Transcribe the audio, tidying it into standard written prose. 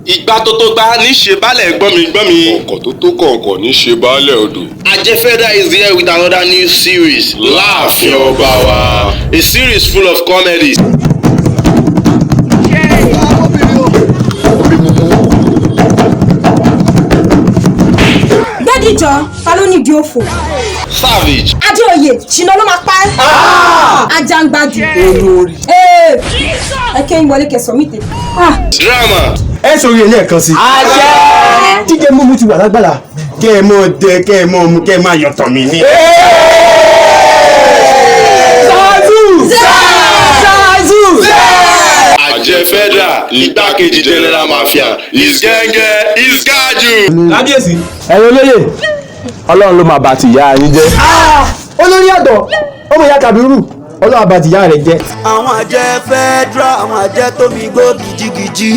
Ìgbà tó tó gbá ní ṣe baálẹ̀ gbọ́mi gbọ́mi. Ọkọ̀ tó tó kọ̀ǹkọ̀ ní ṣe baálẹ̀ odò. Ajefedra is here with another new series, Láàfin Ọba Wa. A series full of comedies. Gbẹ́dìjọ́ ta ló ní ìdí òfò? Savage. Adéoyè ṣìnà ló máa pa ẹ́. Ajangbadù. Olórí. Ee, ẹ kẹ́yìn wọlé kẹsàn-án mi tè. Drama. Ẹ sọ̀rọ̀ ilé ẹ̀kan sí. Àṣẹ. Jíjẹ mímu ti wà lágbára. Kẹ́ ẹ mọ̀ dẹ, kẹ́ ẹ mọ̀ mu, kẹ́ ẹ máa yọ̀tọ̀ mi ní. Zazu! Zazu! Ajefedra, igbákejì General Mafia, is gẹ́gẹ́ is gaju. Kábíyèsí. Ẹ̀yin olóyè, Ọlọ́run ló máa bá ti ìyá yín jẹ́. Olórí ọ̀dọ́, ọmọ ìyá Kàbírù, Ọlọ́run àbàtìyá rẹ̀ jẹ́. Àwọn àjẹ́ federal, àwọn àjẹ́ tómi gbó gidigidi.